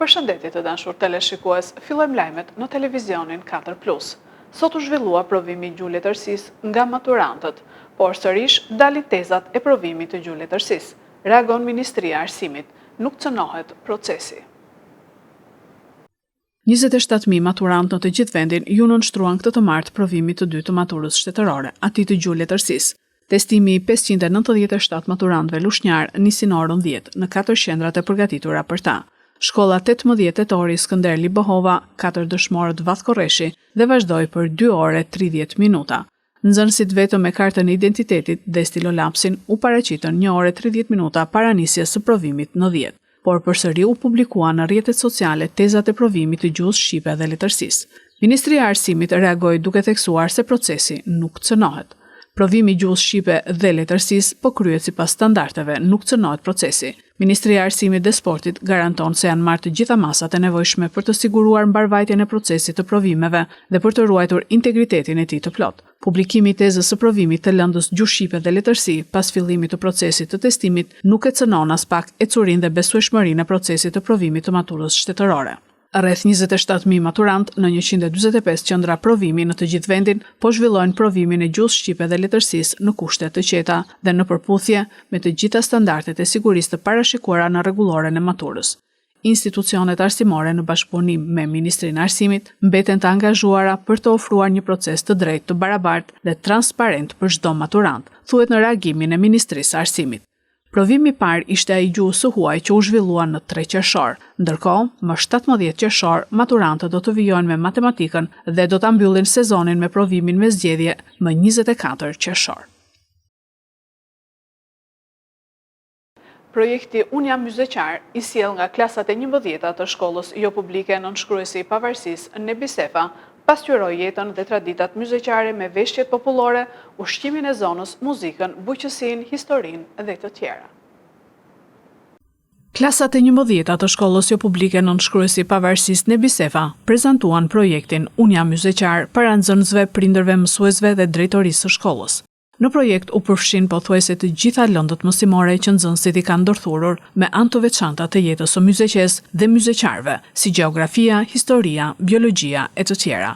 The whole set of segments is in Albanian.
Përshëndetje të dashur teleshikues, fillojmë lajmet në televizionin 4 Plus. Sot u zhvillua provimi i gjuhë-letërsisë nga maturantët, por sërish dalin tezat e provimit të gjuhë-letërsisë. Reagon Ministria e Arsimit, nuk cënohet procesi. 27.000 maturantë në të gjithë vendin iu nënshtruan këtë të martë provimit të dytë të maturës shtetërore, atij të gjuhë-letërsisë. Testimi i 597 maturantëve lushnjarë nisi në orën 10, në katër qendrat e përgatitura për ta. Shkolla 18 Tetori Skënder Libohova, katër dëshmorët Vath Korreshi dhe vazhdoi për 2 orë e 30 minuta. Nxënësit vetëm me kartën e identitetit dhe stilolapsin u paraqitën një orë e 30 minuta para nisjes së provimit në 10, por përsëri u publikuan në rrjetet sociale tezat e provimit të gjuhës shqipe dhe letërsisë. Ministria e Arsimit reagoi duke theksuar se procesi nuk cënohet. Provimi i gjuhës shqipe dhe letërsisë po kryhet sipas standardeve, nuk cënohet procesi. Ministria e Arsimit dhe Sportit garanton se janë marrë të gjitha masat e nevojshme për të siguruar mbarëvajtjen e procesit të provimeve dhe për të ruajtur integritetin e tij të plotë. Publikimi i tezës së provimit të lëndës gjuhë shqipe dhe letërsi pas fillimit të procesit të testimit nuk e cënon aspak ecurinë dhe besueshmërinë e procesit të provimit të maturës shtetërore. Rreth 27.000 maturantë në 145 qendra provimi në të gjithë vendin po zhvillojnë provimin e gjuhës shqipe dhe letërsisë në kushte të qeta dhe në përputhje me të gjitha standardet e sigurisë të parashikuara në rregulloren e maturës. Institucionet arsimore në bashkëpunim me Ministrinë e Arsimit mbeten të angazhuara për të ofruar një proces të drejtë, të barabartë dhe transparent për çdo maturant, thuhet në reagimin e Ministrisë së Arsimit. Provimi i parë ishte ai i gjuhës së huaj që u zhvillua në 3 qershor. Ndërkohë, më 17 qershor, maturantët do të vijojnë me matematikën dhe do ta mbyllin sezonin me provimin me zgjedhje më 24 qershor. Projekti Unë jam myzeqar, i sjellë nga klasat e 11-ta të shkollës jopublike nënshkruesi i pavarësisë Nebi Sefa, pasqyroi jetën dhe traditat myzeqare me veshjet popullore, ushqimin e zonës, muzikën, bujqësinë, historinë dhe të tjera. Klasat e 11-ta të shkollës jopublike nënshkruesi i pavarësisë Nebi Sefa prezantuan projektin Unë jam myzeqar para nxënësve, prindërve, mësuesve dhe drejtorisë së shkollës. Në projekt u përfshinë pothuajse të gjitha lëndët mësimore që nxënësit i kanë ndërthurur me anë të veçanta të jetës së myzeqesë dhe myzeqarëve, si gjeografia, historia, biologjia e të tjera.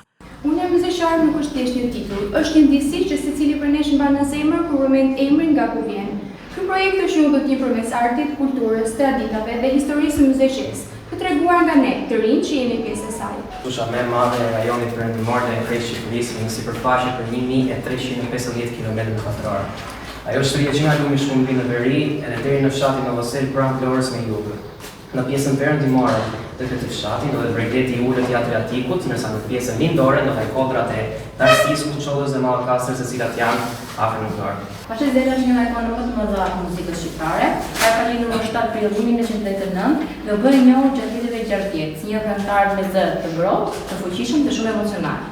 Unë jam myzeqar nuk është thjesht një titull, është një ndjesi që secili prej nesh mban në zemër kur përmend emrin nga ku vjen. Ky projekt është një udhëtim përmes artit, kulturës, traditave dhe historisë së Myzeqesë, të treguar nga ne, të rinjtë që jemi pjesë e saj. Fusha më e madhe e rajonit perëndimor dhe e krejt Shqipërisë me një sipërfaqe prej 1350 kilometra katrorë. Ajo shtrihet që nga lumi Shkumbin në veri edhe deri në fshatin Novoselë pranë Vlorës në jug. Në pjesën perëndimore të këtij fshati ndodhet bregdeti i ulët i Adriatikut, ndërsa në pjesën lindore ndodhen kodrat e Darsisë, Kuçovës dhe Mallakastrës, të cilat janë afër në Vlorë. Pashë Zela është një nga ikonat më të mëdha të muzikës shqiptare. Ai ka lindur më 7 prill 1939 dhe u bë i njohur gjatë viteve 60 si një këngëtar me zë të ngrohtë, të fuqishëm dhe shumë emocional.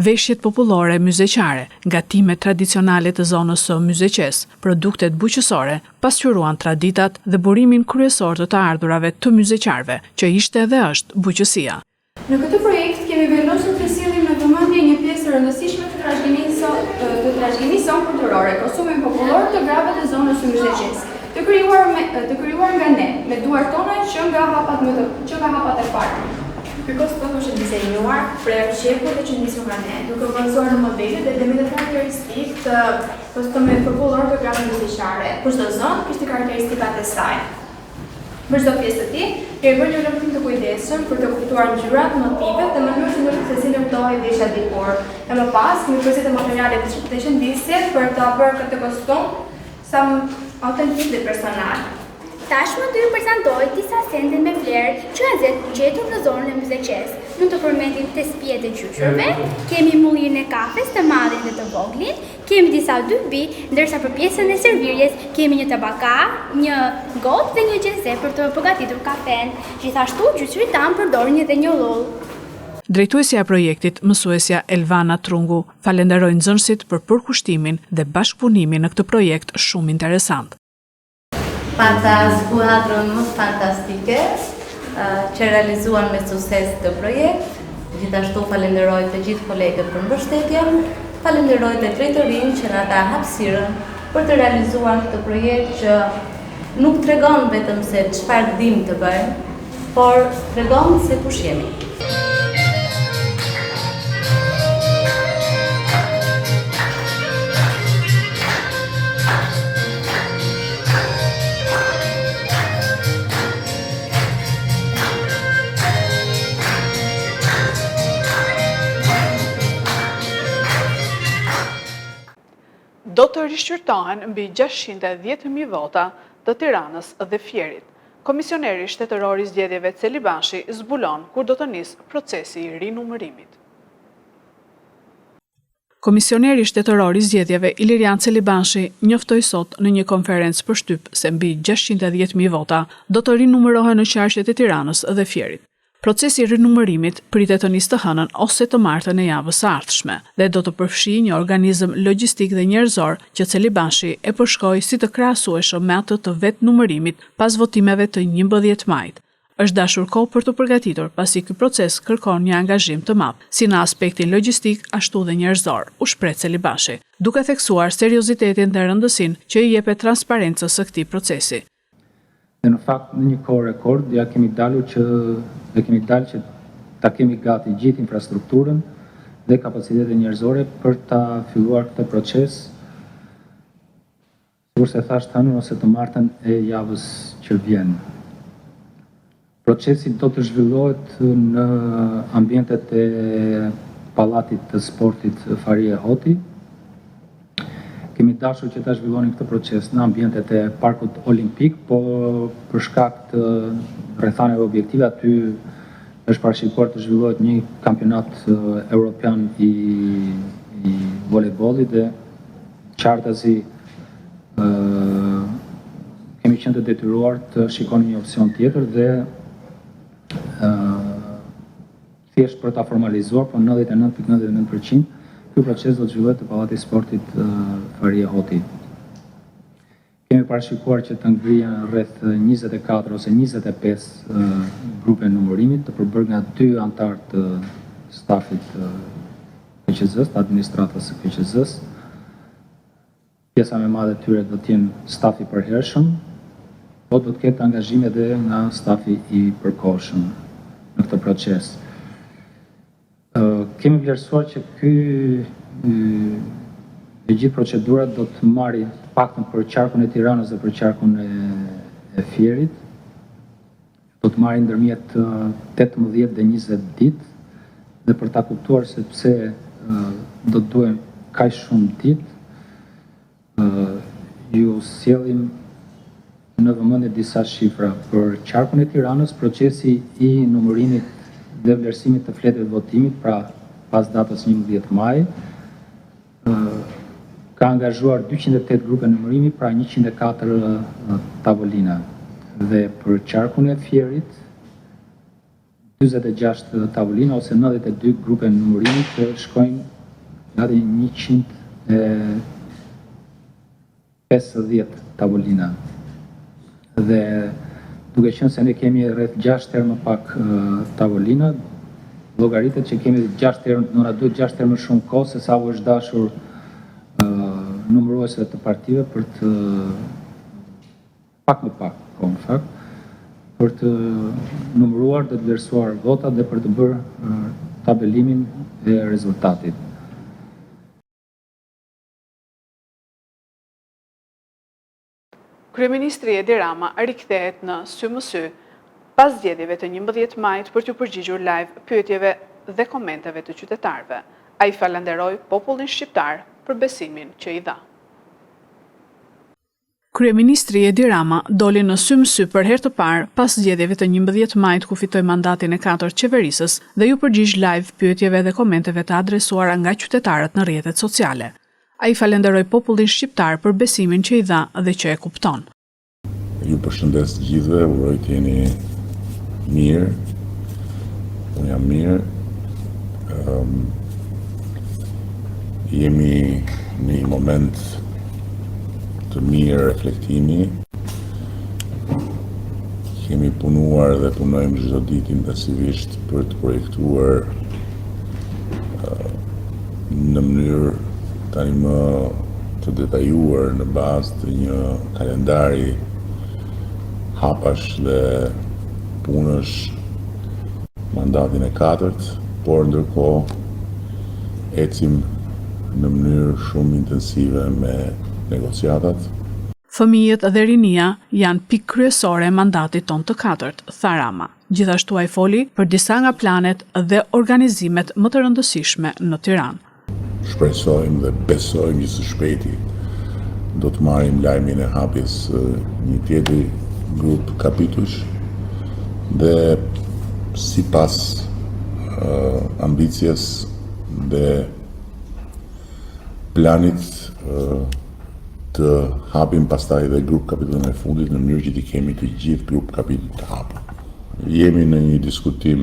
Veshjet popullore myzeqare, gatimet tradicionale të zonës së Myzeqesë, produktet bujqësore, pasqyruan traditat dhe burimin kryesor të të ardhurave të myzeqarëve, që ishte dhe është bujqësia. Në këtë projekt kemi vendosur të sjellim në vëmendje një pjesë të rëndësishme të trashëgimisë të trashëgimisë sonë kulturore, kostumin popullor të grave të zonës së Myzeqesë, të krijuar me të krijuar nga ne, me duart tona që nga hapat më të që nga hapat e parë. Ky kostum është dizenjuar, prerë, qepur dhe qëndisur nga ne, duke u bazuar në modelet dhe elementët karakteristikë të kostumit popullor të grave myzeqare, ku çdo zonë kishte karakteristikat e saj. Për çdo pjesë të tij, kemi bërë një hulumtim të kujdesshëm për të kuptuar ngjyrat, motivet dhe mënyrën e ndryshme se si ndërtohej veshja dikur. E më pas, kemi përzgjedhur materialet dhe qëndisjet për ta bërë këtë kostum sa më autentik dhe personal. Tashmë do ju prezantoj disa sende me vlerë që janë gjetur në zonën e Myzeqesë. Mund të përmendim tespijet e gjyshërve, kemi mullirin e kafes të madhin dhe të voglin, kemi disa dybi, ndërsa për pjesën e servirjes kemi një tabaka, një gotë dhe një xhezve për të përgatitur kafen. Gjithashtu gjyshërit tanë përdorin edhe një llullë. Drejtuesja e projektit, mësuesja Elvana Trungu, falenderoi nxënësit për përkushtimin dhe bashkëpunimin në këtë projekt shumë interesant. Pata skuadrën më fantastike që realizuan me sukses këtë projekt. Gjithashtu falenderoj të gjithë kolegët për mbështetjen, falenderoj dhe drejtorinë që na dha hapësirën për të realizuar këtë projekt që nuk tregon vetëm se çfarë dim të bëjmë, por tregon se kush jemi. Do të rishqyrtohen mbi 610.000 vota të Tiranës dhe Fierit. Komisioneri Shtetëror i Zgjedhjeve Celibashi zbulon kur do të nisë procesi i rinumërimit. Komisioneri Shtetëror i Zgjedhjeve Ilirjan Celibashi njoftoi sot në një konferencë për shtyp se mbi 610.000 vota do të rinumërohen në qarqet e Tiranës dhe Fierit. Procesi i rinumërimit pritet të nisë të hënën ose të martën e javës së ardhshme dhe do të përfshijë një organizëm logjistik dhe njerëzor që Celibashi e përshkoi si të krahasueshëm me atë të vetënumërimit pas votimeve të 11 majit. Është dashur kohë për t'u përgatitur, pasi ky proces kërkon një angazhim të madh, si në aspektin logjistik ashtu dhe njerëzor, u shpreh Celibashi, duke theksuar seriozitetin dhe rëndësinë që i jepet transparencës së këtij procesi. Dhe në fakt në një kohë rekord ia kemi dalur që dhe kemi dalë që ta kemi gati gjithë infrastrukturën dhe kapacitetet njerëzore për ta filluar këtë proces Sikurse thashë të hënën ose të martën e javës që vjen. Procesi do të zhvillohet në ambientet e Pallatit të Sportit Farie Hoti. Kemi dashur që ta zhvillonim këtë proces në ambientet e Parkut Olimpik, po për shkak të rrethanave objektive aty është parashikuar të zhvillohet një kampionat europian i i volejbollit dhe Qartazi kemi qenë të detyruar të shikonim një opsion tjetër dhe thjesht për ta formalizuar, po 99.99% ky proces do të zhvillohet te Pallati i Sportit Farie Hoti. Kemi parashikuar që të ngrihen rreth 24 ose 25 grupe numërimi të përbërë nga dy anëtarë të stafit të KQZ-së, të administratës së KQZ-së. Pjesa më e madhe e tyre do të jenë staf i përhershëm, po do të ketë angazhim edhe nga stafi i përkohshëm në këtë proces. Kemi vlerësuar që ky e gjithë procedura do të marri të paktën për qarkun e Tiranës dhe për qarkun e, e Fierit, do të marri ndërmjet 18 dhe 20 ditë dhe për ta kuptuar se pse do të duhen kaq shumë ditë, ju sjellim në vëmendje disa shifra. Për qarkun e Tiranës, procesi i numërimit dhe vlerësimit të fletëve të votimit, pra pas datës 11 maj, ka angazhuar 208 grupe numërimi, pra 104 tavolina. Dhe për qarkun e Fierit, 46 tavolina ose 92 grupe numërimi që shkojnë gati 150 tavolina. Dhe duke qenë se ne kemi rreth 6 herë më pak tavolina, llogaritet që kemi 6 herë, do na duhet 6 herë më shumë kohë se sa u është dashur numëruesve të partive për të pak më pak kohë në fakt, për të numëruar dhe të vlerësuar votat dhe për të bërë tabelimin e rezultatit. Kryeministri Edi Rama rikthehet në Sy më Sy pas zgjedhjeve të 11 majit për t'iu përgjigjur live pyetjeve dhe komenteve të qytetarëve. Ai falënderoi popullin shqiptar për besimin që i dha. Kryeministri Edi Rama doli në Sy më Sy për herë të parë pas zgjedhjeve të 11 majit ku fitoi mandatin e katërt qeverisës dhe iu përgjigj live pyetjeve dhe komenteve të adresuara nga qytetarët në rrjetet sociale. Ai falënderoi popullin shqiptar për besimin që i dha dhe që e kupton. Ju përshëndes të gjithëve, uroj të jeni mirë. Unë jam mirë. Um, jemi në një moment të mirë reflektimi. Kemi punuar dhe punojmë çdo ditë intensivisht për të projektuar në mënyrë tani më të detajuar në bazë të një kalendari hapash dhe punësh. punësh mandatin e katërt, por ndërkohë ecim në mënyrë shumë intensive me negociatat. Fëmijët dhe rinia janë pikë kryesore e mandatit tonë të katërt, tha Rama. Gjithashtu ai foli për disa nga planet dhe organizimet më të rëndësishme në Tiranë. Shpresojmë dhe besojmë që së shpejti do të marrim lajmin e hapjes së një tjetri grup kapitujsh dhe sipas ambicies dhe planit të hapim pastaj dhe grup kapitullin e fundit në mënyrë që t'i kemi të gjithë grup kapitujt të hapur. Jemi në një diskutim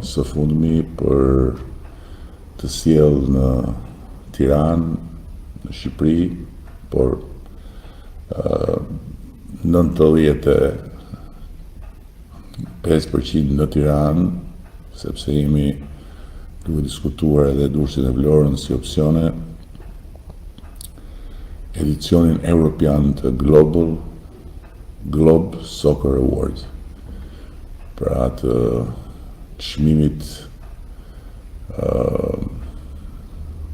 së fundmi për të sjellë në Tiranë, në Shqipëri, por 95% në Tiranë, sepse jemi duke diskutuar edhe Durrësin e Vlorën si opsione, edicionin europian të Global Globe Soccer Award, pra të çmimit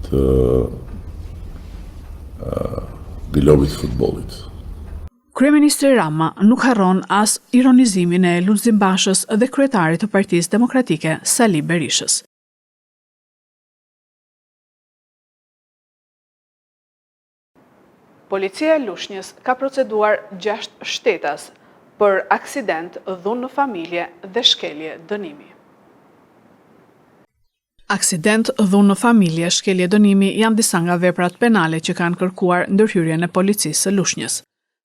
të globit të futbollit. Kryeministri Rama nuk harron as ironizimin e Lulzim Bashës dhe kryetarit të Partisë Demokratike, Sali Berishës. Policia e Lushnjës ka proceduar 6 shtetas për aksident, dhunë në familje dhe shkelje dënimi. Aksident, dhunë në familje, shkelje dënimi janë disa nga veprat penale që kanë kërkuar ndërhyrjen e policisë së Lushnjës.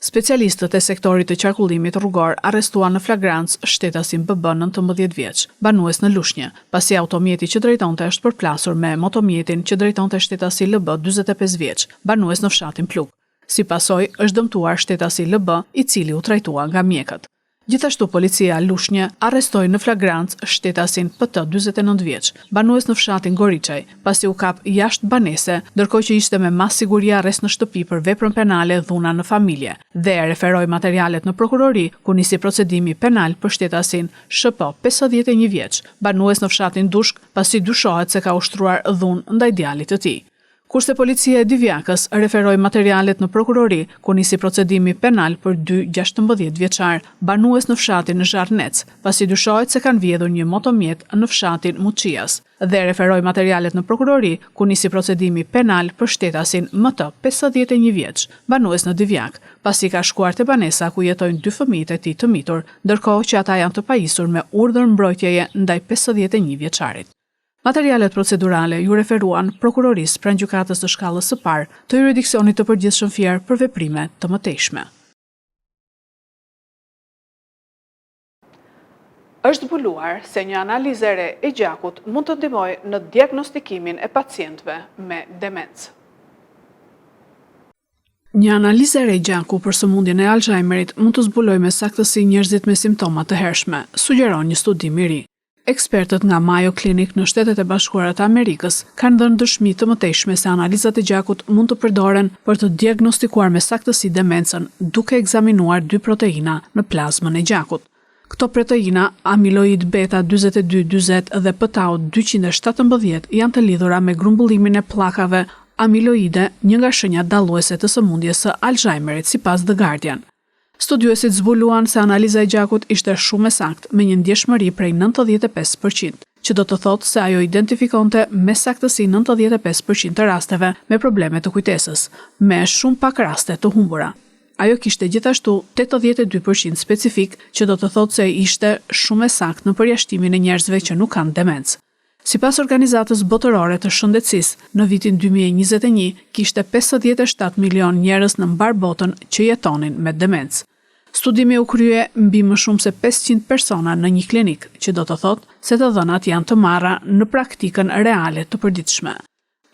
Specialistët e sektorit të qarkullimit rrugor arrestuan në flagrancë shtetasin BB 19 vjeç, banues në Lushnjë, pasi automjeti që drejtonte është përplasur me motomjetin që drejtonte shtetasi LB 45 vjeç, banues në fshatin Plug. Si pasojë, është dëmtuar shtetasi LB, i cili u trajtua nga mjekët. Gjithashtu policia Lushnjë arrestoi në flagrancë shtetasin PT 49 vjeç, banues në fshatin Goriçaj, pasi u kap jashtë banese, ndërkohë që ishte me masë sigurie arrest në shtëpi për veprën penale dhuna në familje, dhe referoi materialet në prokurori, ku nisi procedimi penal për shtetasin SHP 51 vjeç, banues në fshatin Dushk, pasi dyshohet se ka ushtruar dhunë ndaj djalit të tij. Kurse policia e Divjakës referoi materialet në prokurori, ku nisi procedimi penal për dy 16 vjeçarë, banues në fshatin Zharrnec, pasi dyshohet se kanë vjedhur një motomjet në fshatin Muçias, dhe referoi materialet në prokurori, ku nisi procedimi penal për shtetasin MT, 51 vjeç, banues në Divjakë, pasi ka shkuar te banesa ku jetojnë dy fëmijët e tij të mitur, ndërkohë që ata janë të pajisur me urdhër mbrojtjeje ndaj 51 vjeçarit. Materialet procedurale iu referuan Prokurorisë pranë Gjykatës së Shkallës së Parë të Juridiksionit të Përgjithshëm Fier për veprime të mëtejshme. Është zbuluar se një analizë e re e gjakut mund të ndihmojë në diagnostikimin e pacientëve me demencë. Një analizë e re gjaku për sëmundjen e Alzheimerit mund të zbulojë me saktësi njerëzit me simptoma të hershme, sugjeron një studim i ri. Ekspertët nga Mayo Clinic në Shtetet e Bashkuara të Amerikës kanë dhënë dëshmi të mëtejshme se analizat e gjakut mund të përdoren për të diagnostikuar me saktësi demencën duke ekzaminuar dy proteina në plazmën e gjakut. Këto proteina, amiloid beta 42 40 dhe p-tau 217, janë të lidhura me grumbullimin e pllakave amiloide, një nga shenjat dalluese të sëmundjes së Alzheimerit, sipas The Guardian. Studiuesit zbuluan se analiza e gjakut ishte shumë e saktë, me një ndjeshmëri prej 95 për qind, që do të thotë se ajo identifikonte me saktësi 95 për qind të rasteve me probleme të kujtesës, me shumë pak raste të humbura. Ajo kishte gjithashtu 82 për qind specifik, që do të thotë se ishte shumë e saktë në përjashtimin e njerëzve që nuk kanë demencë. Sipas Organizatës Botërore të Shëndetësisë, në vitin 2021 kishte 57 milionë njerëz në mbarë botën që jetonin me demencë. Studimi u krye mbi më shumë se 500 persona në një klinikë, që do të thotë se të dhënat janë të marra në praktikën reale të përditshme.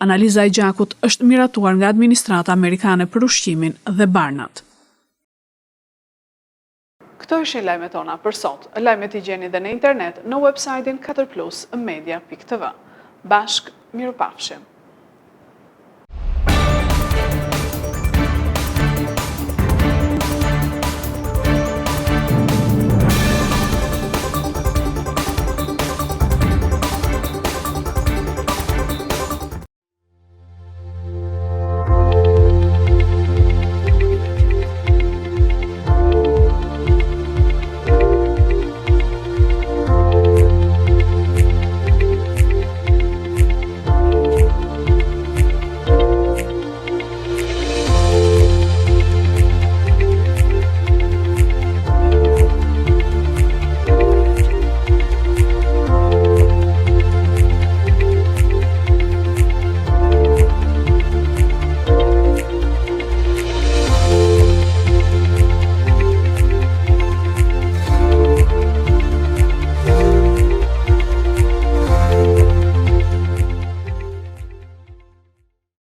Analiza e gjakut është miratuar nga Administrata Amerikane për Ushqimin dhe Barnat. Këto ishin lajmet tona për sot. Lajmet i gjeni dhe në internet në website-in 4plusmedia.tv. Bashkë, mirupafshim!